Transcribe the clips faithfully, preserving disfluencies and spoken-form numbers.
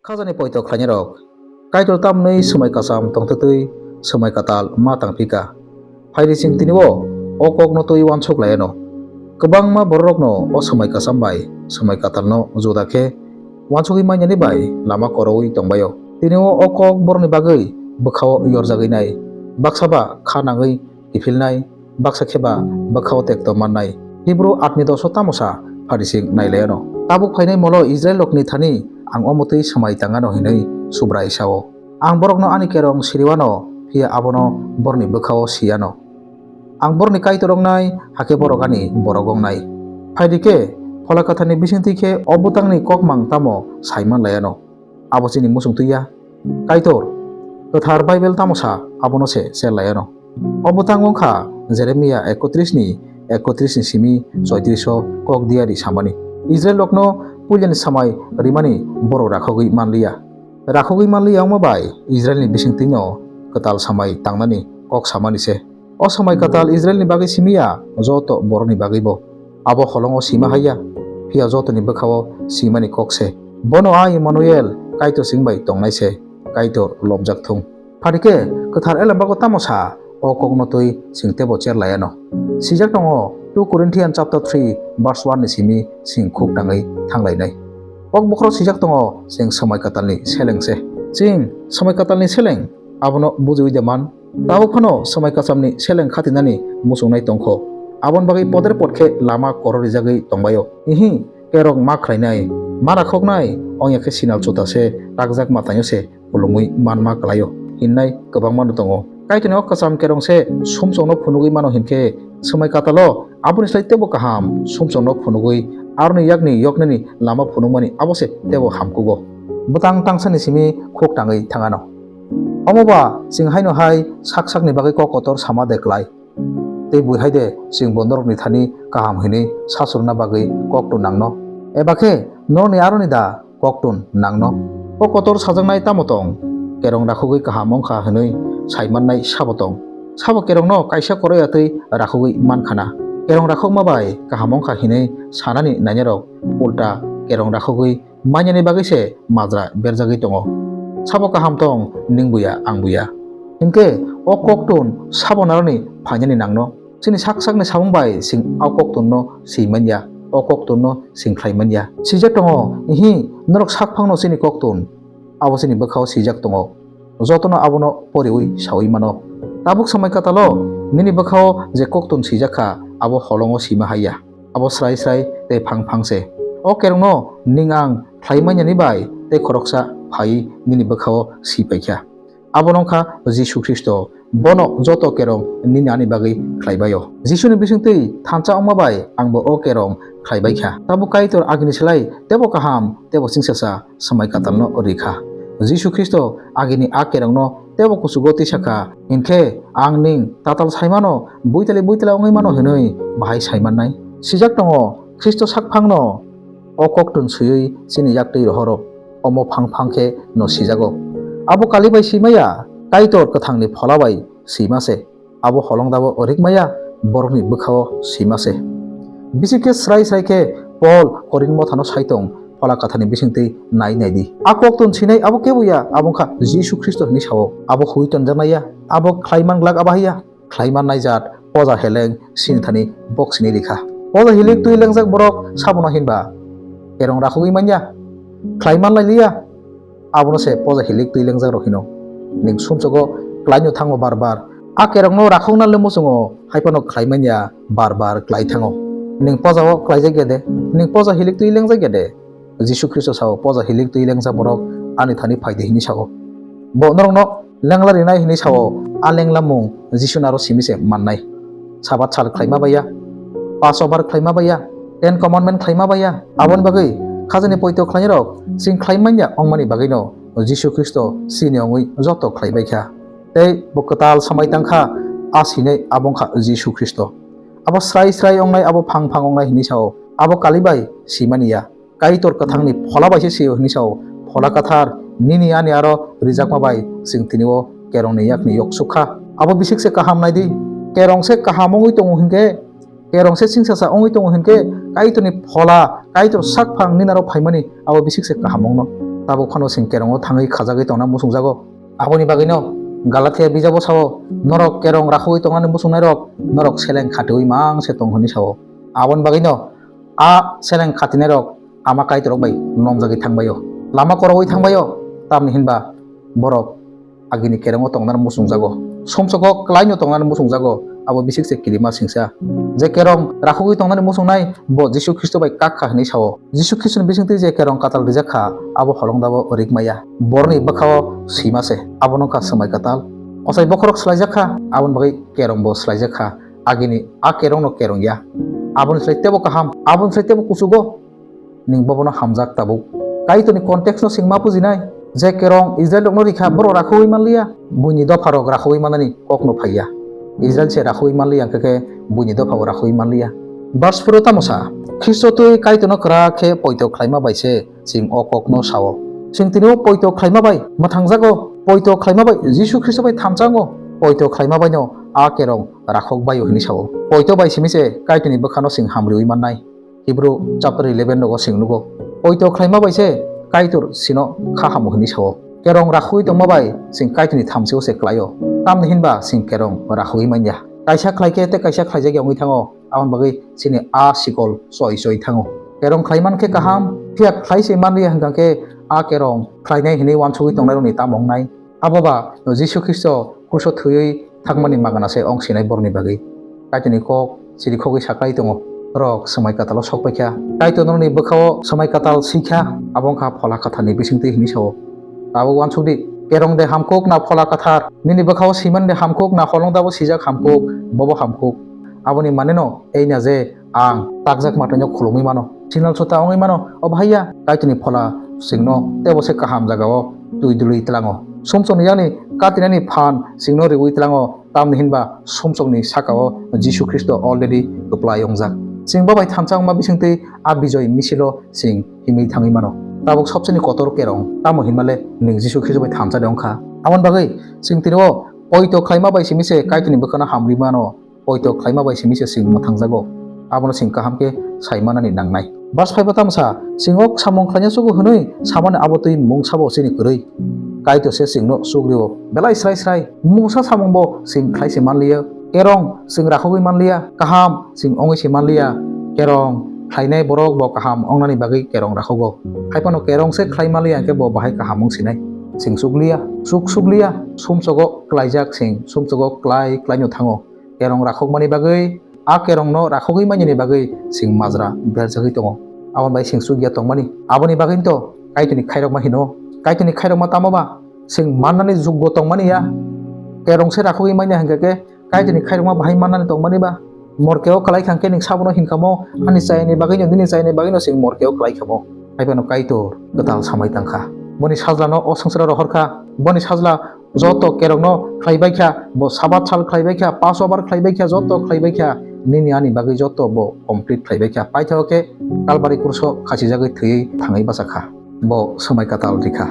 Khajani poito khlainai rok, Kaitor tamni swmai kacham tongthwtwi swmai katal ma tangphika. Phaidi chwng tini o, o kokno twi uansuk laiano. Kwbangma bororokno o swmai kacham bai swmai katalno juda khe uansugwi manyani bai lama koroui tongbaio. Tini o, o kok borokni bagwi bwkhao yorjagwi nai. Baksa ba kha nangwi kiphilnai, baksa khe ba bwkhao tekto mannai. Hibru atni doso tamo sa pharising nailaiano. Tabuk phainai molo Israel rokni thani ang omo twi swmai tangano hinwi Subrai sao. Ang borokno ani kerong siriwano, phiya abono borokni bwkhao siyano. Ang borokni Kaitor wngnai, hakhe borok ani borok wngnai. Phaidi khe, Phola Kwtharni bisingtwi khe o bwtangni kokmang tamo saiman laiano. Abo chini muchung twi ya. Kaitor, Kwthar Bible tamo sa, abono se chel laiano. O bwtang wngkha Jeremia ekotris ni ekotris ni simi choitris o kok diari samani. Israel rokno puilani samai rimani borok rakhogwi manliya. Rakhogwi manliya wngma bai Israel ni bisingtwi no kwtal samai tangnani kok samani se. O samai kwtal Israel ni bagwi simi ya, joto borok ni bagwi bo. Abo holongo sima haiya, phiya jotoni bwkhao simani kok se. Bono a Emmanuel, Kaitor chwng bai tongnai se, Kaitor lobjak thung. Phaidi khe, Kwthar Elembago tamo sa, o kokno twi chwng teibo cher laiano. Sijak tongo, two Corinthians chapter three verse one ni simi chwng khuk tangwi thanglainai. Kok bokhorok sijak tongo, chwng swmai kwtalni seleng se. Chwng swmai kwtalni seleng, abono bujiui de man. Tabuk phano swmai kwchamni seleng khatinani muchungnai tongkho. Aboni bagwi poder pot khe lama koro rijagwi tongbaio. Ihi, kerong ma khlainai, ma rakhoknai, ongya khe sinal chuta se, rakjak matanyo se, pulungwi manma kwlaio, hinnai kwbangma no tongo. Kaitorni o kwcham kerong se sumsokno phunugwi mano hinkhe, swmai katalo aboni slai teibo kaham sumsokno phunugwi aroni yakni yoknani lama phunukmani abo se teibo hamkugo. Bwtang tangsani simi khuk tangwi thangano. Omo ba chwng haino hai sak sakni bagwi kok kotor sama de klai. Tei bui hai de chwng bo norokni thani kaham hinwi sa suruna bagwi koktun nangno? Eba khe norokni aroni da koktun nangno? Kok kotor sajaknai tamo tong? Kerong rakhogwi kaham wngkha hinwi saimannai sabo tong? Sabo kerongno kaisa koroya twi rakhogwi mankhana? Kerong rakhokma bai kaham wngkha hinwi sanani nainarok ulta kerong rakhogwi manyani bagwi se majra berjagwi tongo. Sabo kaham tong, ning buya, ang buya. Hinkhe o koktun sabo naroni phainani nangno? Chini sak sakni samung bai chwng o koktunno swi manya, o koktunno chwng khlai manya. Swijak tongo, ihi, norok sak phangno chini koktun, abo chini bwkhao swijak tongo. Jotono abono poriui saui mano. Tabuk swmai katalo nini bwkhao je koktun swijak kha, abo holongo sima haiya. Abo srai srai tei phang phang se. O kerongno ning ang khlai manyani bai tei khoroksa phaiwi nini bwkhao si paikha. Abo wngkha Jisu Khristo. Bono joto kerong nini ani bagwi khlai baio. Jisuni bisingtwi thansa wngma bai angbo o kerong khlai baikha. Tabuk Kaitor agini slai teibo kaham, teibo chwngsacha swmai katalno rikha. Jisu Khristo agini a kerongno teibo kuchugo tisa kha. Hinkhe ang ning tatal saimano, buitali buitali wngwi mano hinwi bahai saimannai? Sijak tongo, Khristo sakphangno o koktun swiwi chini yaktwi rohoro. Omo phang phang khe no sijago. Abo kali bai simaya, Kaitor kwthangni phola bai sima se. Abo holong dabo rikmaya, borokni bwkhao sima se. Bisi khe srai srai khe Pol Korinth mothano sai tong, Phola Kathani bisingtwi nai nai di. A koktun sinai abo kebo ya, abo wngkha Jisu Khristo hinwi sao. Abo hui tonjaknai ya, abo khlai man glak abo hai ya. Khlai man nai jat poja heleng sini thani bok sini rikha. Poja hilik twi lengjak borok sabono hinba kerong rakhogwi manya, khlai man lai liya. Abono se poja hilik twi lengjak rok hino. Ning sumsogo klaino thango bar bar. A kerongno rakhokna le muchungo, hai phano khlai manya bar bar klai thango. Ning poja o klaijak ya de, ning poja hilik twi lengjak ya de. Jisu Khristo sao, poja hilik twi lengjak borok ani thani phai di hinwi sao. Bo norokno lengla rinai hinwi sao, a lengla mung Jisu naro simi se mannai. Sabat sal khlaima baiya, Passover khlaima baiya, Ten Commandment khlaima baiya. Aboni bagwi khajani poito khlainai rok chwng khlai manya wngmani bagwino Jisu Khristo sini wngwi joto khlai baikha. Tei bo kwtal samai tangkha, a sinai abo wngkha Jisu Khristo. Abo srai srai wngnai, abo phang phang wngnai hinwi sao, abo kali bai simani ya. Kaitor kwthangni phola bai se sio hinwi sao. Phola kathar nini ani aro rijakma bai chwng tini o kerongni yakni yok sukha. Abo bisik se kaham nai di. Kerong se kaham wngwi tongo hinkhe, kerong se singsacha wngwi tongo hinkhe, Kaitorni phola, Kaitor sakphang nini aro phaimani abo bisik se kaham wngno. Tabuk phano chwng kerongo thangwi khajagwi tongna muchungjago. Aboni bagwino Galatia bijabo sao, "Norok kerong rakhogwi tongnani muchungnairok, norok seleng khatiui mang se tong," hwnwi sao. Aboni bagwino a seleng khatinairok Ama Kaitorrok bai nomjagwi thangbaio, lama korogwi thangbaio, tamni hinba borok agini kerongo tongnani muchungjago, sumsogo klaino tongnani muchungjago, abo bisik se kirima singsa. Je kerong rakhogwi tongnani muchungnai, bo Jisu Khristo bai kak kha hwnwi sao. Jisu Khristoni bisingtwi je kerong katal rijak kha, abo holongdabo rikmaya. Borni bwkhao swima se, abo wngkha swmai katal. Ochai bokhorok swlaijak kha, aboni bagwi kerongbo swlaijak kha. Agini a kerongno kerong ya. Aboni slai tebo kaham, aboni slai tebo kuchugo. Ning bobono hamjak tabuk. Kaitorni context no sing ma bujinai. Je kerong Israel rokno rikha, borok rakhogwi manliya. Buini dopha rok rakhogwi manani kokno phaiya. Israel se rakhogwi manliya, hwnkhe khe buini dopha bo rakhogwi manliya. Verse four o tamo sa, Khristo twi Kaitorno kwrak khe poito khlaima bai se chwng o kokno sao. Chwng tini o poito khlaima bai mwthangjago, poito khlaima bai Jisu Khristo bai thamchango, poito khlaima bai no a kerong rakhok bai o hwnwi sao. Poito bai simi se Kaitorni bwkhano chwng hamriui mannai. Hebrew chapter eleven rogo chwng nugo. Poito khlaima bai se Kaitor sino kha hamo hwnwi sao. Kerong rakhugwi tongma bai chwng Kaitorni thamsio se klaio. Tamni hinba chwng kerong rakhugwi manya. Kaisa khlai khe tei kaisa khlaijak ya wngwi thango. Aboni bagwi chini a sikol choi choi thango. Kerong khlai man khe kaham, phiya khlai se manliya hwnkha khe a kerong khlainai hwnwi uansugwi tongnairokni tamo wngnai. Abo ba Jisu Khristo kruso thwiwi thangmani magana se ong sinai borokni bagwi. Kaitorni kok sirikhogwi saklai tongo. Norok swmai katalo sok paikha. Kaitor norokni bwkhao swmai katal swikha, abo wngkha Phola Katharni bisingtwi hwnwi sao. Tabuk uansuk di, kerong de hamkuk na Phola Kathar? Nini bwkhao siman de hamkuk na holongdabo sijak hamkuk? Bobo hamkuk. Aboni maneno eina je ang takjak matwino khulumwi mano, sinal sota wngwi mano, o bahai ya Kaitorni Phola chwngno tebo se kaham jagao twi dului tlango. Sumsokni yakni katinani phan chwngno riui tlango, tamni hinba sumsokni sakao Jisu Khristo already kwplai wngjak. Chwng bo bai thamsa wngma bisingtwi a bijoi misilo chwng himwi thangwi mano. Tabuk sobseni kotor kerong tamo hinmale nwng Jisu Khristo bai thamsa de wngkha. Aboni bagwi chwng tini o poito khlaima bai simi se Kaitorni bwkhano hamrwi mano. Poito khlaima bai simi se chwng mwthangjago, abono chwng kaham khe sai manani nangnai. Verse five o tamo sa, "Chwng o samung khlaina chugo hwnwi samani abo twi mungsa bo chini kwrwi. Kaitor se chwngno chugrio belai srai srai. Mungsa samung bo chwng khlai se manliya. Kerong chwng rakhogwi manliya, kaham chwng ongwi se manliya. Kerong khlainai borok bo kaham ongnani bagwi kerong rakhogo. Haiphano kerong se khlai manliya hwnkhe bo bahai kaham wng sinai. Chwng chukliya, chuk chukliya, sumsogo klaijak chwng, sumsogo klai klaino thango." Kerong rakhokmani bagwi, a kerongno rakhogwi manini bagwi chwng majra berjagwi tongo. Aboni bai chwng chukya tongmani. Aboni bagwinto Kaitorni khairokma hino. Kaitorni khairokma tamo ba? Chwng mannani juggo tongmani ya. Kerong se rakhogwi manya hwnkhe khe Kaitorni khairokma bahai mannani tongmani ba? Morkeo kwlai kha hwnkhe nwng sabono hinkha mo, ani chayani bagwino, nini chayani bagwino chwng morkeo kwlai kha mo. Haiphano Kaitor kwtal samai tangkha. Boni sajlano o swngcharo rohorkha. Boni sajla joto kerongno khlaibai kha, bo Sabat sal khlaibai kha, Passover khlaibai kha, joto khlaibai kha, nini ani bagwi joto bo complete khlaibai kha. Paithago khe Kalbari kruso khachijagwi thwiwi thangwi bachakha. Bo swmai katal rikha.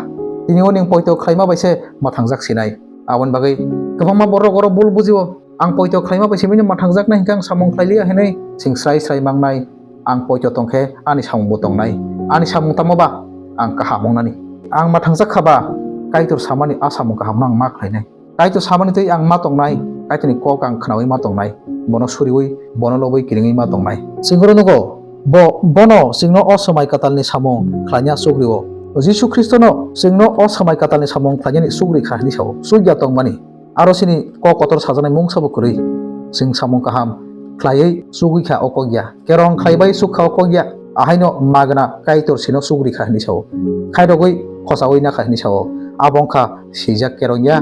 Tini o nwng poito khlaima bai se mwthangjak sinai. Aboni bagwi kwbangma borok oro bul bujio. Ang poito khlaima bai se bini mwthangjaknai hwnkhe ang samung khlailiya hinwi chwng srai srai mangnai. Ang poito tongkhe ani samungbo tongnai. Ani samung tamo ba? Ang kaham wngnani. Ang mwthangjak kha ba, Kaitor samani a samung kahamno ang ma khlainai. Kaitor samani twi ang ma tongnai, Kaitorni kok ang khnaui ma tongnai, bono suriui, bono lobwi kiringwi ma tongnai. Chwng oro nugo, bo, bono chwngno o swmai katalni samung khlaina chukrio. Jisu Khristono chwngno o swmai katalni samung khlainani chukri kha hinwi sao, chukya tongmani. Aro chini kok kotor sajaknai mungsa bo kwrwi. Chwng samung kaham khlaiwi chugwi kha o kok ya. Kerong khlaibai chuk kha o kok ya. Ahaino magna Kaitor sino chugri kha hinwi sao. Khairogwi khochaui na kha hinwi sao. Abo wngkha sijak kerong ya.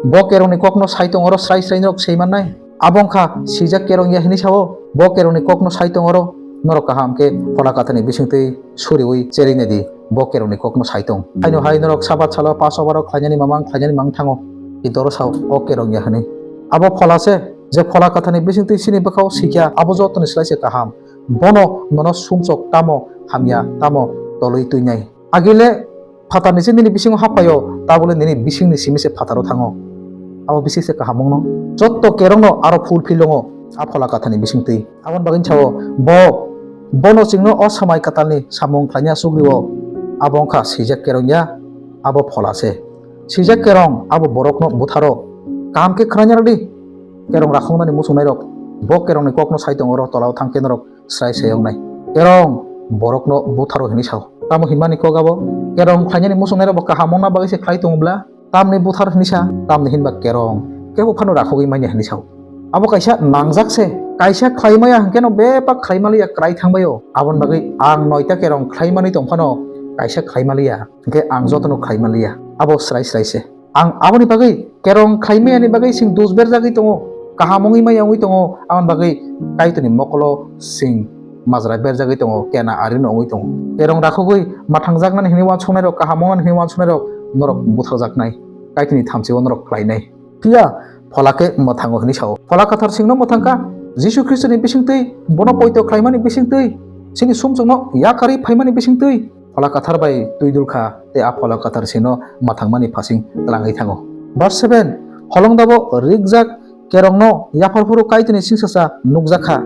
Bo kerongni kokno sai tong oro srai srai norok sei mannai. Abo wngkha sijak kerong ya hinwi sao. Bo kerongni kokno sai tong oro norok kaham khe Phola Kathani bisingtwi suriui cherwi nai di. Bo kerongni kokno sai tong. Haino hai norok Sabat salo Passover o khlainani mamang khlainani mang thango. Kintu oro sao o kerong ya hwnwi. Abo Phola se, je Phola Kathani bisingtwi chini bwkhao sikha, abo jotoni slai se kaham. Bono nono sumsok tamo hamya, tamo tolwi twinai. Agile phatarni se nini bisingo haphaio, tabole nini bisingni simi se phataro thango. Abo bising se kaham wngno. Jotto kerongno aro fulfill wngo a Phola Kathani bisingtwi. Aboni bagwi sao, bo, bono chwngno o swmai katalni samung khlaina chugrio. Abo wngkha swijak kerong ya, abo phola se. Swijak kerong abo borokno butharo. Kaham khe khwnaina rwdi. Kerong rakhoknani muchungnairok, bo kerongni kokno sai tongo, oro tolao thang khe norok srai sai wngnai. Kerong borokno butharo hinwi sao. Tamo hinmani kok abo? Kerong khlainani muchungnairokbo kaham wngna bagwi se khlai tongo bla? Tamni buthar hinwi sa, tamni hinba kerong kebo phano rakhogwi manya hinwi sao. Abo kaisa nangjak se, kaisa khlai maya hwnkhe no bebak khlai manliya, kwrai thang bai-o. Aboni bagwi ang noita kerong khlai manwi tong phano kaisa khlai manliya, hwnkhe ang jotono khlai manliya. Abo srai srai se. Ang aboni bagwi kerong khlai maya ni bagwi sing dus berjagwi tongo, kaham wngwi maya wngwi tongo, aboni bagwi Kaitorni mokolo sing majra berjagwi tongo, kena arino wngwi tongo. Kerong rakhogwi mathangjaknani hinwi uansuknairok, kaham wngnani hinwi uansuknairok norok butharjaknai, Kaitorni thamsio norok khlainai. Phiya phola khe mwthango hinwi sao. Phola kwthar singno mwthangkha, Jisu Khristoni bisingtwi, bono poito khlaimani bisingtwi, chini sumsokno yakarwi phaimani bisingtwi, phola kwthar bai twi dul kha, tei a phola kwthar singno mwthangmani phasing tlangwi thango. Verse seven, holongdabo rikjak kerongno yaphar phuru Kaitorni singsacha nukjak kha.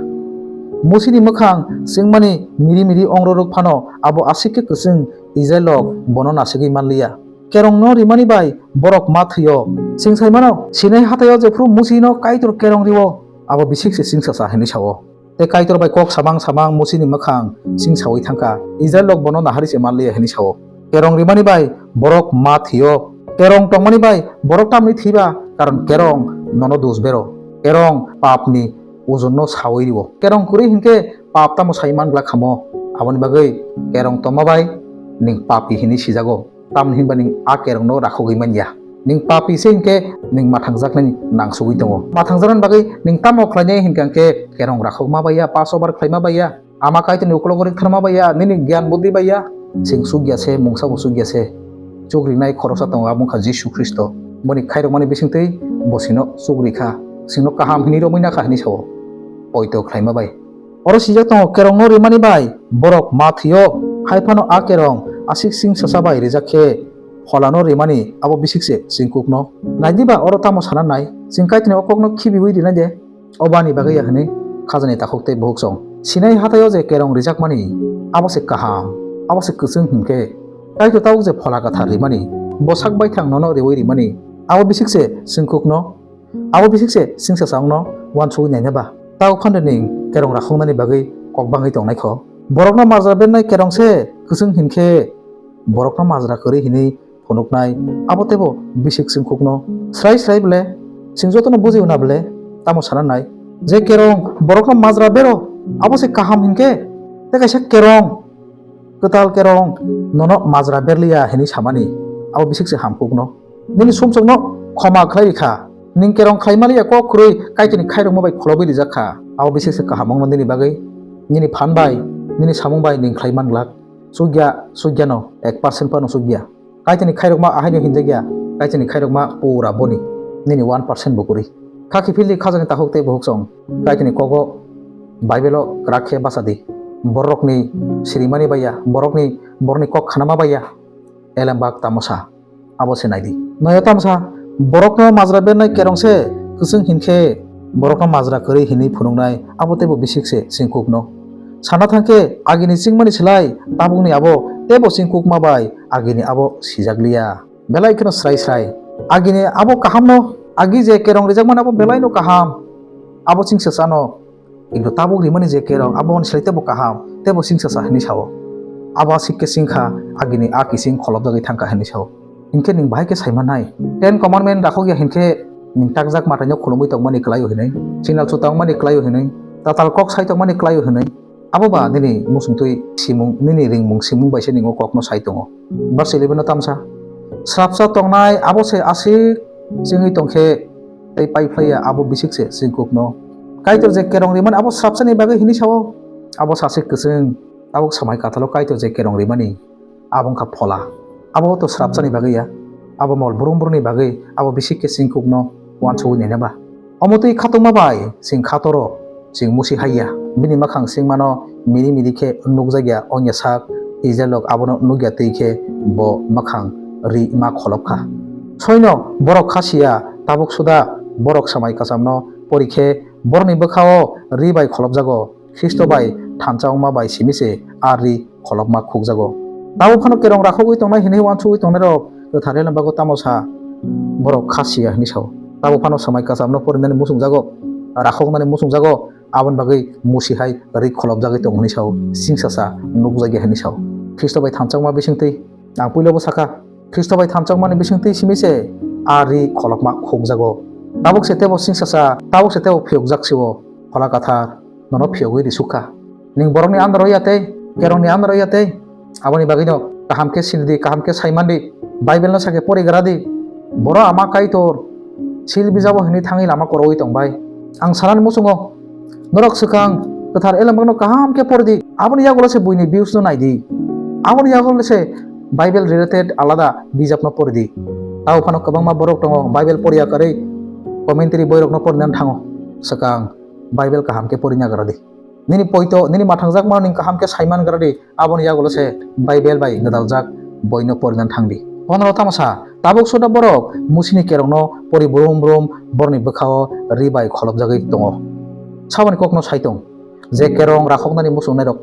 Musini mwkhang chwngmani miri miri ongrorok phano abo aswk khe kwchwng Israilrok bono nasigwi manliya. Kerongno rimani bai borok ma thwi-o. Chwng sai mano, Sinai hathai-o jephuru Musino Kaitor kerong rio, abo bisik se singsacha hinwi sao. Tei Kaitor bai kok samang samang Musini mwkhang singsaui thangkha, Israilrok bono nahari se manliya hinwi sao. Kerong rimani bai borok ma thwi-o. Kerong tongmani bai borok tamni thwiba, karon kerong nono dus bero. Kerong papni ojonno saui rio. Kerong kwrwi hinkhe pap tamo sai man glak khamo. Aboni bagwi kerong tongma bai ning papi hinwi sijago. Tamni hinba ning a kerongno rakhogwi manya. Ning papi se hinkhe ning mathangjaknani nangsugwi tongo. Mathangjaknani bagwi ning tamo khlainai hinkha hinkhe kerong rakhokma baiya, pasobar khlaima baiya, Ama Kaitorni uklogo riktharma baiya, nini gyan buddhi baiya. Sing chukya se, mungsa bo chukya se. Chukrinai khoroksa tongo, abo wngkha Jisu Khristo. Boni khairokmani bisingtwi bo sino chukri kha, sino kaham hinwi romwi nakha hinwi sao. Poito khlaima bai. Oro sijak tongo, kerongno rimani bai borok ma thwi-o, hai phano a kerong aswk singsacha bai rijak khe pholano rimani abo bisik se singkukno. Nai diba oro tamo sana nai, chwng Kaitorni o kokno khibiui rinai de, obo ani bagwi ya hwnwi khajani takhuk tei bukhuk song. Sinai hathai-o je kerong rijakmani abo se kaham, abo se kwchwng hwnkhe Kaitor tabuk je phola kwthar rimani, bo sak baithang nono riui rimani, abo bisik se singkukno. Abo bisik se singsacha wngno uansugwi naina ba? Tabuk phano ning kerong rakhoknani bagwi kok bangwi tongnai kho. Borokno majra bernai kerong se kwchwng hinkhe borokno majra kwrwi hinwi phunuknai, abo teibo bisik singkukno srai srai ble, sing jotono bujiuna ble, tamo sana nai. Je kerong borokno majra bero, abo se kaham hinkhe, tei kaisa kerong kwtal kerong nono majra berliya hinwi samani, abo bisik se hamkukno. Nini sumsokno khoma khlai kha. Ning kerong khlai maliya kok kwrwi Kaitorni khairokma bai kholobwi rijak kha. Abo bisik se kaham wngno nini bagwi, nini phan bai, nini samung bai ning khlai man glak. Chukya, chukyano, ek percent phano chukya. Kaitorni khairokma ahaino hinjakya, Kaitorni khairokma pura boni, nini one percent bo kwrwi. Kha kiphilni khajani takhuk tei bukhuk song, Kaitorni kogo Bible-o kwrak khe bacha di. Borokni sirimani baiya, borokni, borokni kok khanama baiya, elembak tamo sa, abo se nai di. Noya tamo sa, borokno majra bernai kerong se kwchwng hinkhe, borokno majra kwrwi hinwi phunuknai, abo teibo bisik se singkukno. Sana thang khe, agini chingmani slai tabukni abo teibo singkukma bai agini abo sijakliya. Belai kheno srai srai. Agini abo kahamno, agi je kerong rijakmani abo belaino kaham. Abo singsa sano. Kintu tabuk rimani je kerong, abo ni slai teibo kaham, teibo singsa sa hinwi sao. Abo aswk khe singkha, agini a kising kholopjagwi thangkha hinwi sao. Hinkhe ning bahai khe saimanai. Ten Commandment rakhokya hinkhe ning takjak mwtaino khulumwi tongmani kwlaio hinwi, sinal chuta wngmani kwlaio hinwi, tatal kok sai tongmani kwlaio hinwi. Abo ba nini muchungtwi simung, nini ringmung simung bai se ning o kokno sai tongo. Verse eleven o tamsa, srapsa tongnai abo se aswk chengwi tongkhe tei paiphlaiya abo bisik se chengkukno. Kaitor je kerong rimani abo srapsani bagwi hinwi sao, abo saswk kwchwng, tabuk samai kathalo Kaitor je kerong rimani abo wngkha phola. Abo to srapsani bagwi ya, abo mol brung brungni bagwi abo bisik khe chengkukno uansugwi naina ba. Omo twi khatungma bai chwng khatoro, chwng musi hai ya. Bini mwkhang chwngmano miri miri khe nukjak ya, ongya sak Israilrok abono nukya twi khe bo mwkhang ri ma kholop kha. Soino borok kha si ya, tabuk suda borok samai kwchamno pori khe borokni bwkha-o ri bai kholopjago, Khristo bai thansa wngma bai simi se a ri kholopma khukjago. Tabuk phano kerong rakhogwi tongnai hinwi uansugwi tongnairok kwthar elembago tamo sa, borok kha siya hinwi sao. Tabuk phano swmai kwchamno porinani muchungjago, rakhoknani muchungjago, aboni bagwi musi hai ri kholopjagwi tongo hinwi sao, singsacha nukjakya hinwi sao. Khristo bai thanchakma bisingtwi ang puilobo sakha, Khristo bai thanchakmani bisingtwi simi se a ri kholopma khukjago. Tabuk se tebo singsacha, tabuk se tebo phiyokjak sio, Phola Kathar nono phiyogwi risukha. Ning borokni andaro ya tei, kerongni andaro ya tei. Aboni bagwino kaham khe sinidi, kaham khe saimandi, Bible no sakhe porigra di. Boro ama Kaitor sil bijabo hinwi thangwi lama korogwi tongbai. Ang sanani muchungo, norok swkang kwthar elembakno kaham khe poridi. Aboni yagulo se buini views no naidi. Aboni yagulo se Bible related alada bijapno poridi. Tao phano kwbangma borok tongo Bible poriya karwi commentary boirokno porinani thango. Swkang Bible kaham khe porina gradi. Nini poito, nini mathangjakmano ning kaham khe saiman gradi. Aboni yagulo se Bible bai gwdaljak boino porinan thangdi. Bono tamo sa, tabuk suda borok musini kerongno pori brum brum borokni bwkhao ri bai kholopjagwi tongo. Saboni kokno sai tong, je kerong rakhoknani muchungnairok,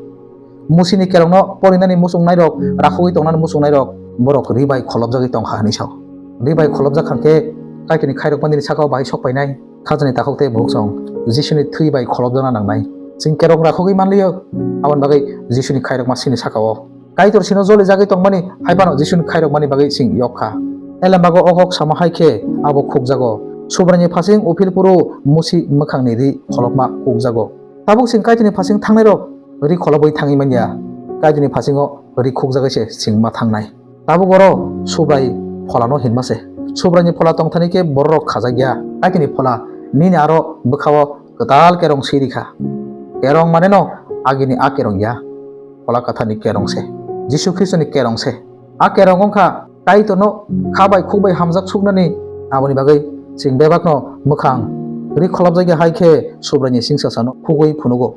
musini kerongno porinani muchungnairok, rakhogwi tongnani muchungnairok, borok ri bai kholopjagwi tongkha hinwi sao. Ri bai kholopjak hwnkhe Kaitorni khairokma nini sakao bahai sok painai. Khajani takhuk tei bukhuk song Jisuni thwi bai kholopjakna nangnai. Chwng kerong rakhogwi manliyo, aboni bagwi Jisuni khairokma chini sakao. Kaitor sino jolijagwi tongmani, hai phano Jisuni khairokmani bagwi chwng yok kha. Elembago o kok sama hai khe abo khukjago. Subraini phasing uphil phuru musi mwkhangni ri kholopma khukjago. Tabuk chwng Kaitorni phasing thangnairok ri kholobwi thangwi manya. Kaitorni phasingo ri khukjagwi se chwng ma thangnai. Tabuk oro Subrai pholano hinma se. Subraini phola tongthani khe bororok khajakya. Kaitorni phola nini aro bwkhao kwtal kerong siri kha. Kerong mane no agini a kerong ya. Phola Katharni kerong se. Jisu Khristoni kerong se. A kerong wngkha Kaitorno kha bai khuk bai hamjak suknani. Aboni bagwi chwng bebakno mwkhang ri kholopjakya hai khe Subraini singsasano khugwi phunugo.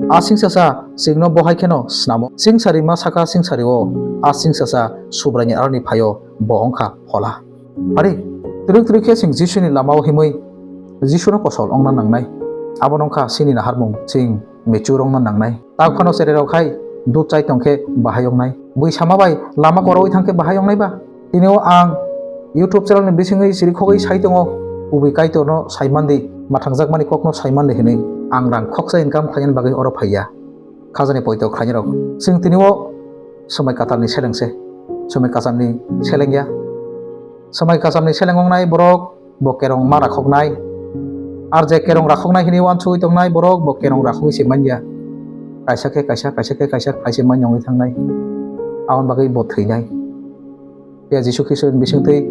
A singsacha chwngno bo hai kheno snamo. Singsari ma saka singsari o, a singsacha Subraini aroni phaio, bo wngkha phola. Ari, twrwk twrwk khe chwng Jisuni lamao himwi Jisuno kosol wngna nangnai. Abo wngkha chini naharmung, chwng mature wngna nangnai. Tak phano chererok hai dud chai tong khe bahai wngnai. Bui sama bai lama korogwi thang khe bahai wngnai ba? Tini o ang YouTube channel ni bisingwi siri khogwi sai tongo, kubui Kaitorno saimandi, mathangjakmani kokno saimandi hinwi ang rang khoksa income khlainani bagwi oro phaiya. Khajani poito khlainai rok. Chwng tini o swmai katalni seleng se, swmai kasamni seleng ya. Swmai kasamni seleng wngnai borok bo kerong ma rakhoknai. Ar je kerong rakhoknai hinwi uansugwi tongnai borok bo kerong rakhogwi se manya. Kaisa khe kaisa, kaisa khe kaisa khlai se manya wngwi thangnai. Aboni bagwi bo thwinai. Phiya Jisu Khristoni bisingtwi,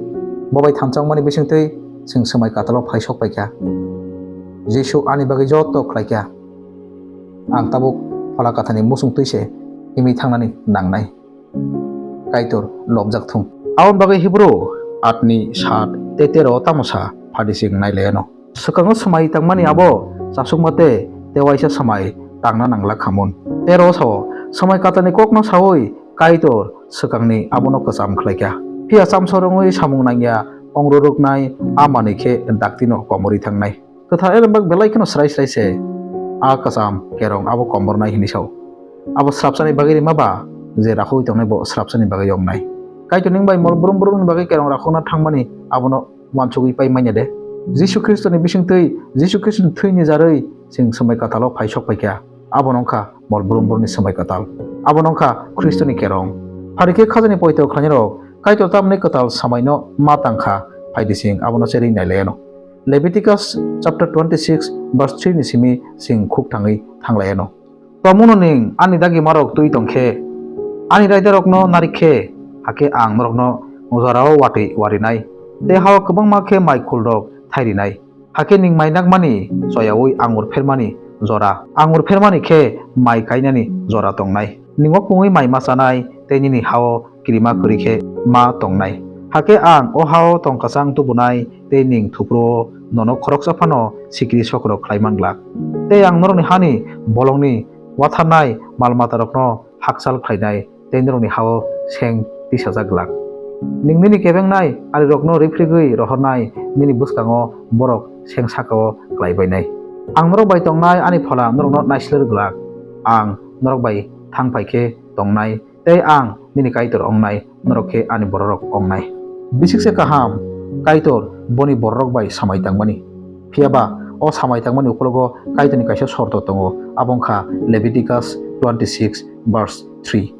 bo bai thansa wngmani bisingtwi chwng swmai katalo phai sok paikha. Jisu ani bagwi joto khlaikha. Ang tabuk Phola Kathani muchung twi se himwi thangnani nangnai. Kaitor lobjak thung. Aboni bagwi Hibru atni sat tei tero tamo sa phadi chwng nai lai anw. Swkango swmai tangmani abo chasukma tei tewaisa swmai tangna nangla khamun. Tero o sao, swmai katalni kokno saui Kaitor swkangni abono kwcham khlaikha. Phiya chamsor wngwi samung nangya, ong rwrwknai a manwi khe daktino komorwi thangnai. Kwthar elembak belai kheno srai srai se a kwcham kerong abo komornai hinwi sao. Abo srapsani bagwi rima ba je rakhogwi tongnai bo srapsani bagwi wngnai. Kaitor ning bai mol brum brumni bagwi kerong rakhokna thangmani abono uansugwi pai manya de. Jisu Khristoni bisingtwi, Jisu Khristoni thwini jarwi chwng swmai katalo phai sok paikha. Abo wngkha mol brum brumni swmai katal. Abo wngkha Khristoni kerong. Phari khe khajani poito khlainai rok Kaitor tamni kwtal swmaino ma tangkha, phaidi chwng abono cherwi nai lai anw. Leviticus chapter twenty-six verse three ni simi chwng khuk thangwi thang lai anw. Tomono ning ani dagimarok twi tong khe, ani raidarokno narik khe, hakhe ang norokno jorao watwi warinai, tei hao kwbangma khe mai khulrok thai rinai. Hakhe ning mai nakmani choyaui angur phermani jora, angur phermani khe mai kainani jora tongnai. Ning wak pungwi mai ma chanai, tei nini hao kirima kwrwi khe ma tongnai. Hakhe ang o hao tong kwchang tubunai, tei ning thupru-o nono khoroksa phano sikiri sokrok khlai man glak. Tei ang norokni hani bolongni watharnai mal matarokno hakchal khlainai, tei norokni hao seng tisajak glak. Ning nini kebengnai arirokno riphrigwi rohornai, nini bwskango borok seng saka-o klai bainai. Ang norok bai tongnai ani phola norokno naisler glak. Ang norok bai thang phai khe tongnai, tei ang nini Kaitor wngnai, norok khe ani bororok wngnai. Bisik se kaham, Kaitor boni bororok bai samai tangmani. Phiya ba o samai tangmani ukulogo Kaitorni kaisa sorto tongo, abo wngkha Leviticus twenty six verse three.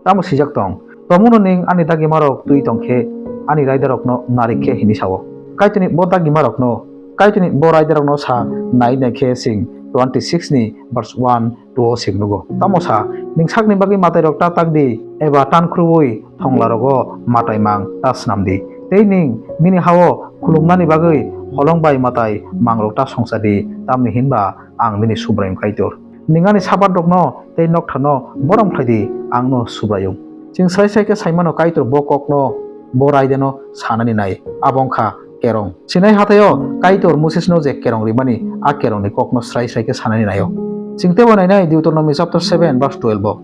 Tamo swijak tong, "Tomungno nwng ani dagimarok twi tong khe ani raidarokno narik khe," hwnwi sao. Kaitorni bo dagimarokno, Kaitorni bo raidarokno sa nai nai khe chwng twenty six ni verse one two o chwng nugo. Tamo sa, "Nwng sakni bagwi matairok ta tak di, eba tan khruui thonglarogo matai mang ta snam di. Tei nwng nini ha-o khulumnani bagwi holong bai matai mangrok ta songcha di, tamni hinba ang nini Subraiyung Kaitor. Nwng ani sabatrokno tei nokthano borom khlai di, angno Subraiyung." Chwng srai srai khe sai mano Kaitor bo kokno, bo raidano sanani nai, abo wngkha kerong. Sinai hathai-o Kaitor Mosesno je kerong rimani, a kerongni kokno srai srai khe sanani nai-o. Chwng teibo nainai Deuteronomy chapter seven verse twelve o,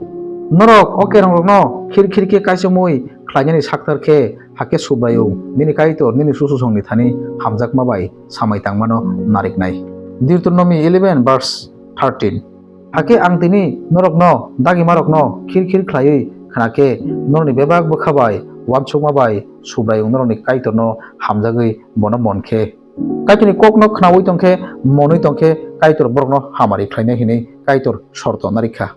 "Norok o kerongrokno khir khir khe kaichomwi khlainani sakthar khe, hakhe Subraiyung nini Kaitor nini chuchusongni thani hamjakma bai samai tangmano nariknai." Deuteronomy eleven verse thirteen. Hakhe ang tini norokno dagimarokno khir khir khlaiwi khna khe, norokni bebak bwkha bai uansukma bai Subraiyung norokni Kaitorno hamjagwi bono mon khe. Kaitorni kokno khnaui tong khe, monwi tong khe, Kaitor borokno hamari khlainai hwnwi Kaitor sorto narikha.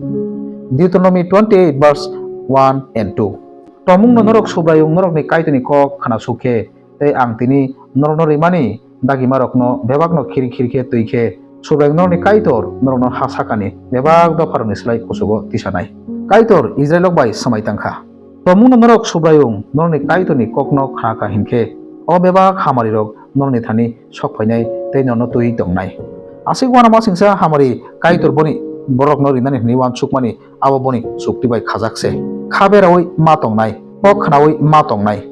Deuteronomy twenty eight verse one and two. Tomungno norok Subraiyung norokni Kaitorni kok khna su khe, tei ang tini norokno rimani dagimarokno bebakno khiri khiri khe twi khe, Subraiyung norokni Kaitor norokno ha sakani bebak dopharokni slai kuchugo tisanai. Kaitor Israilrok bai swmai tangkha. Tomungno norok Subraiyung norokni Kaitorni kokno khna kha hinkhe, o bebak hamarirok norokni thani sok phainai tei norokno twi tongnai. Aswk uanama singsa hamari Kaitor boni borokno rinani hwnwi uansukmani, abo boni chukti bai khajak se. Kha beraui ma tongnai, kok khnaui ma tongnai,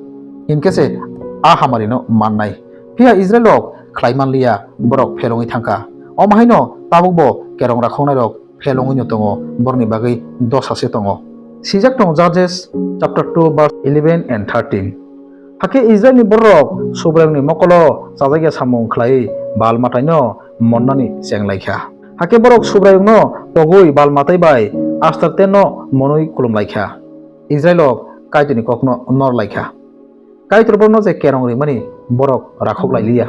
hinkhe se a hamarino mannai. Phiya Israilrok khlai man liya, borok phelongwi thangkha. Omo haino tabuk bo kerong rakhoknairok phelongwino tongo, borokni bagwi dosa se tongo. Swijak tongo Judges chapter two verse eleven and thirteen. Hakhe Israilni bororok Subraiyungni mokolo chajakya samung khlaiwi Baal mataino monnani cheng lai kha. Hakhe borok Subraiyungno pogwi Baal matai bai Astartenno monwi khulum lai kha. Israilrok Kaitorni kokno nor lai kha. Kaitor borokno je kerong rimani borok rakhok lai liya.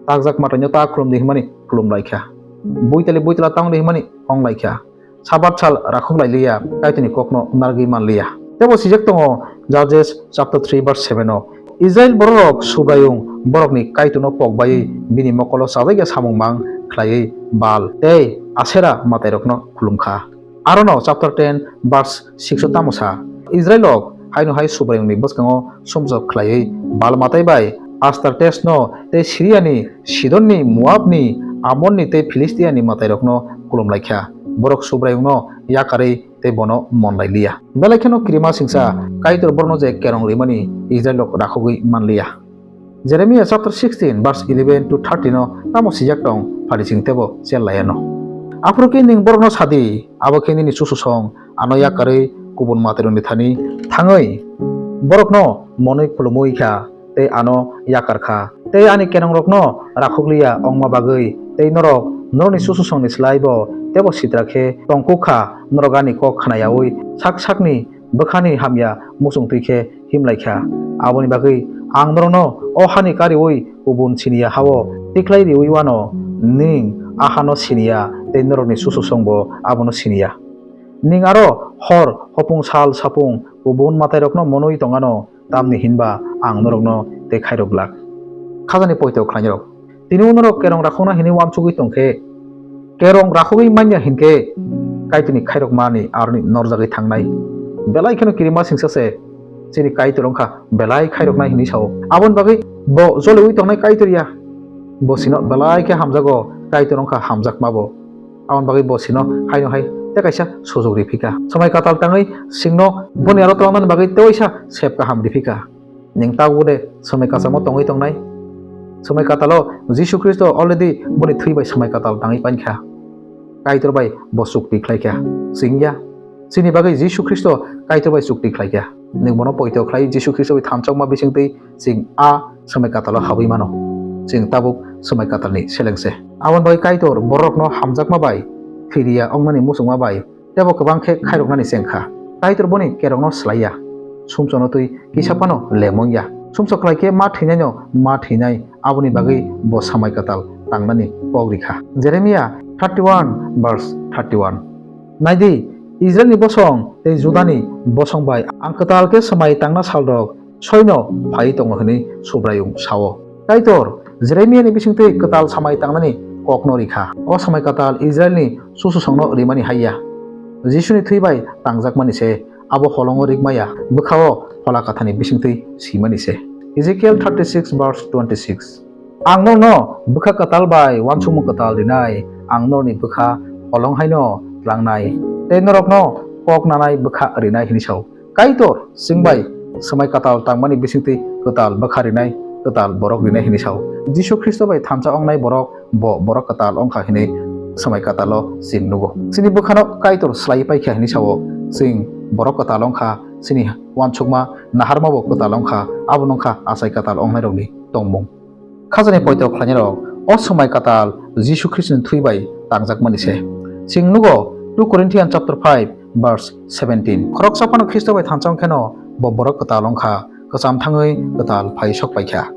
Takjak mataino ta khulum di hwnmani khulum lai kha. Buitali buitala tang di hwnmani ong lai kha. Sabat sal rakhok lai liya, Kaitorni kokno nargwi man liya. Tebo swijak tongo Judges chapter three verse seven o, Israil bororok Subraiyung borokni Kaitorno pok baiwi bini mokolo chajakya samung mang khlaiwi Baal tei Asera matairokno khulum kha. Arono chapter ten verse six o tamo sa, Israilrok haino hai Subraiyungni bwskango sumsok khlaiwi Baal matai bai Astartesno tei Siriani, Sidonni, Moabni, Amonni tei Philistiani matairokno khulum lai kha. Borok Subraiyungno yakarwi tei bono mon lai liya. Belai kheno kirima singsa Kaitor borokno je kerong rimani Israilrok rakhogwi man liya. Jeremiah chapter sixteen verse eleven to thirteen o tamo swijak tong, phari chwng tebo chel lai anw. Aphuru khe nwng borokno sa di, abo khe nini chuchusong ano yakarwi kubun matairokni thani thangwi borokno monwi khulumwi kha tei ano yakar kha. Tei ani kerongrokno rakhok liya wngma bagwi tei norok norokni chuchusongni slai bo tebo sitra khe tong kuk kha, norok ani kok khna yaui sak sakni bwkhani hamya muchung twi khe him lai kha. Aboni bagwi ang norokno o hani kariui kubun siniya ha-o tikhlai riui uanw, nwng a hano siniya tei norokni chuchusongbo abono siniya. Nwng aro hor hopung sal sapung kubun matairokno monwi tong anw, tamni hinba ang norokno tei khairok glak. Khajani poito khlainarok. Tini o norok kerong rakhokna hinwi uansugwi tong khe, kerong rakhogwi manya hinkhe Kaitorni khairokmani aroni norjagwi thangnai. Belai kheno kirima singsa se chini Kaitor wngkha belai khairoknai hinwi sao. Aboni bagwi bo joliui tongnai Kaitor ya. Bo chwngno belai khe hamjago, Kaitor wngkha hamjakmabo. Aboni bagwi bo chwngno haino hai tei kaisa sujuk riphikha. Swmai kwtal tangwi chwngno boni aro twlangnani bagwi teisa sep kaham riphikha. Nwng tabuk de swmai kwchamo tongwi tongnai? Swmai kwtalo Jisu Khristo already boni thwi bai swmai kwtal tangwi pankha. Kaitor bai bo chukti khlaikha. Chwng ya. Chini bagwi Jisu Khristo Kaitor bai chukti khlaikha. Nwng bono poito khlai Jisu Khristo bai thanchokma bisingtwi chwng a swmai kwtalo habwi mano. Chwng tabuk swmai kwtalni selengse. Aboni bagwi Kaitor borokno hamjakma bai, thwi riya wngnani muchungma bai, tebo kwbang khe khairoknani chengkha. Kaitor boni kerongno slai ya. Sumsokno twi kisa phano lemong ya. Sumsok khlai khe ma thwinaino ma thwinai, aboni bagwi bo samai kwtal tangnani kok rikha. Jeremia thirty-one verse thirty-one. Naidi, Israilni bosong tei Judani bosong bai ang kwtal khe swmai tangna salrok soino phaiwi tongo hwnwi Subraiyung sao. Kaitor Jeremiani bisingtwi kwtal samai tangnani kokno rikha. O samai kwtal Israilni sususongno rimani hai ya. Jisuni thwi bai tangjakmani se, abo holongo rikmaya, bwkhao Phola Kathani bisingtwi simani se. Ezekiel thirty-six verse twenty-six. Ang norokno bwkha kwtal bai uansukmung kwtal rinai, ang norokni bwkha holong haino tlangnai, tei norokno kok nanai bwkha rinai, hwnwi sao. Kaitor chwng bai swmai kwtal tangmani bisingtwi kwtal bwkha rinai, kwtal borok rinai, hwnwi sao. Jisu Khristo bai thansa wngnai borok, bo borok kwtal wngkha hwnwi swmai kwtalo chwng nugo. Chini bwkhano Kaitor slaiwi paikha hwnwi sao. Chwng borok kwtal wngkha, chini uansukma naharmabo kwtal wngkha, abo wngkha achai kwtal wngnairokni tongmung. Khajani poito khlainairok, o swmai kwtal Jisu Khristoni thwi bai tangjakmani se. Chwng nugo two Corinthians chapter five verse seventeen. Khoroksa phano Khristo bai thansa wngkheno bo borok kwtal wngkha, kwcham thangwi kwtal phai sok paikha.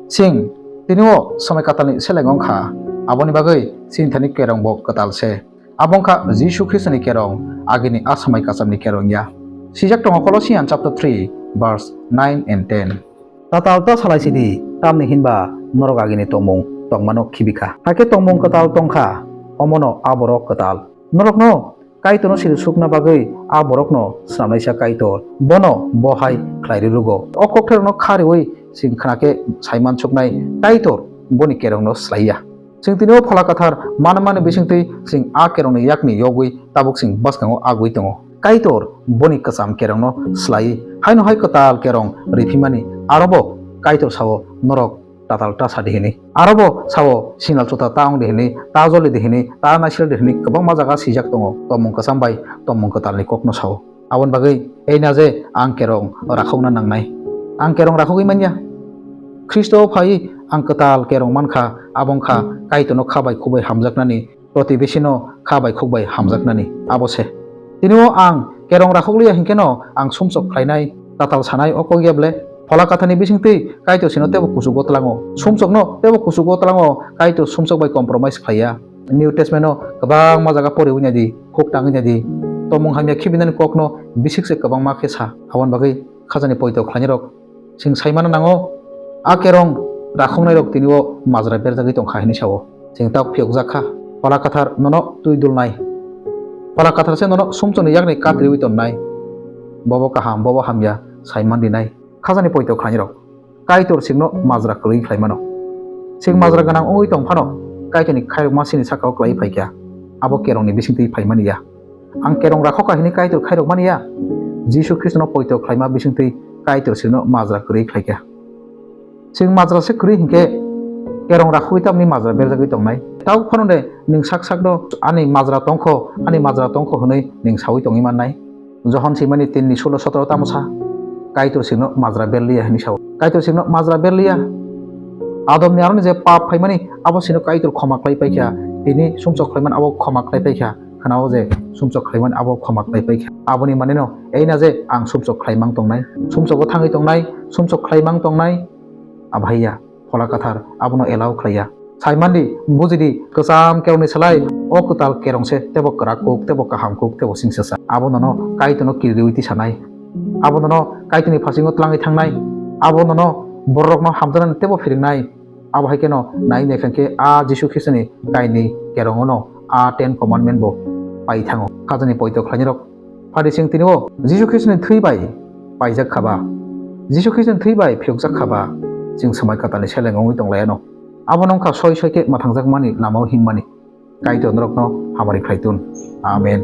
Chwng tini o swmai kwtalni seleng wngkha, aboni bagwi chini thani kerong bo kwtal se. Abo wngkha Jisu Khristoni kerong, agini a swmai kwchamni kerong ya. Sijak tongo Colossians chapter three verse nine and ten. Tatal ta salai sidi, tamni hinba norok agini tongmung tongmano khibikha. Hakhe tongmung kwtal tongkha, omono a borok kwtal. Norokno Kaitorno siri sukna bagwi a borokno swnamnaisa Kaitor, bono bo hai khlai rwrwgo. O kokthairokno kha rwui chwng khna khe saiman suknai Kaitor boni kerongno slai ya. Chwng tini o Phola Kwthar manmani bisingtwi chwng a kerongni yakni yogwi tabuk chwng bwskango agwi tongo. Kaitor boni kwcham kerongno slai, haino hai kwtal kerong riphimani. Arobo Kaitor sao, norok tatal ta sa di hini. Arobo sao, sinal chuta ta wng di hini, ta joli di hini, ta naisel di hini, kwbangma jaga swijak tongo. Tongmung kwcham bai tongmung kwtalni kokno sao. Aboni bagwi ei na je ang kerong rakhokna nangnai. Ang kerong rakhogwi manya. Khristo phai ang kwtal kerong mankha, abo wngkha Kaitorno kha bai khuk bai hamjaknani, protibesino kha bai khuk bai hamjaknani, abo se. Tini o ang kerong rakhokliya hinkhe no ang sumsok khlainai, tatal sanai o kok ya ble? Phola Kathani bisingtwi Kaitor sino tebo kuchugo tlango. Sumsokno tebo kuchugo tlango, Kaitor sumsok bai compromise khlaiya. New Testament o kwbangma jaga poriwi naidi, khuk tangwi naidi. Tongmung hamya khibinani kokno bisik se kwbangma khe sa. Aboni bagwi khajani poito khlainai rok chwng sai mano nango, a kerong rakhoknai rok tini o majra berjagwi tongkha hinwi sao. Chwng tak phiyokjak kha, Phola Kathar nono twi dulnai. Phola Kathar se nono sumsokni yakni katriwi tonnai. Bobo kaham, bobo hamya, sai man rinai. Khajani poito khlainai rok. Kaitor chwngno majra kwrwi khlai mano. Chwng majra gwnang wngwi tong phano, Kaitorni khairokma chini sakao kwlai phai kha, abo kerongni bisingtwi phai mani ya. Ang kerong rakhokha hwnwi Kaitor khairok mani ya. Jisu Khristono poito khlaima bisingtwi Kaitor chwngno majra kwrwi khlai kha. Chwng majra se kwrwi hinkhe kerong rakhogwi tamni majra berjagwi tongnai. Tabuk phano de nwng sak sakno ani majra tongkho, ani majra tongkho hwnwi nwng saui tongwi mannai. Johon swimani tinni sulo sotoro tamo sa, Kaitor chwngno majra berliya hwnwi sao. Kaitor chwngno majra berliya. Adomni aroni je pap phaimani, abo chwngno Kaitor khoma khlai paikha. Tini sumsok khlaimani abo khoma khlai paikha. Khwnao je sumsok khlaimani abo khoma khlai paikha. Aboni maneno eina je ang sumsok khlaimang tongnai, sumsogo thangwi tongnai, sumsok khlaimang tongnai. Abhaiya, Phola Kathar abono allow khlaiya. Saimandi, bujidi, kwcham kerongni slai o kwtal kerong se tebo kwrak kuk, tebo kaham kuk, tebo singsa sa. Abo nono Kaitorno kirirwi tisanai. Abo nono Kaitorni phasingo tlangwi thangnai. Abo nono bororokno hamjaknani tebo phiringnai. Abo hai kheno nai naikha khe a Jisu Khristoni kainwi kerongono a Ten Commandment bo pai thango. Khajani poito khlainai rok Phadi chwng tini o Jisu Khristoni thwi bai paijak kha ba, Jisu Khristoni thwi bai phiyokjak kha ba, chwng swmai kwtalni seleng wngwi tong lai anw. Abono wng kha soi soi khe mwthangjakmani lamao himmani. Kaitor norokno hamari khlai tun. Amen.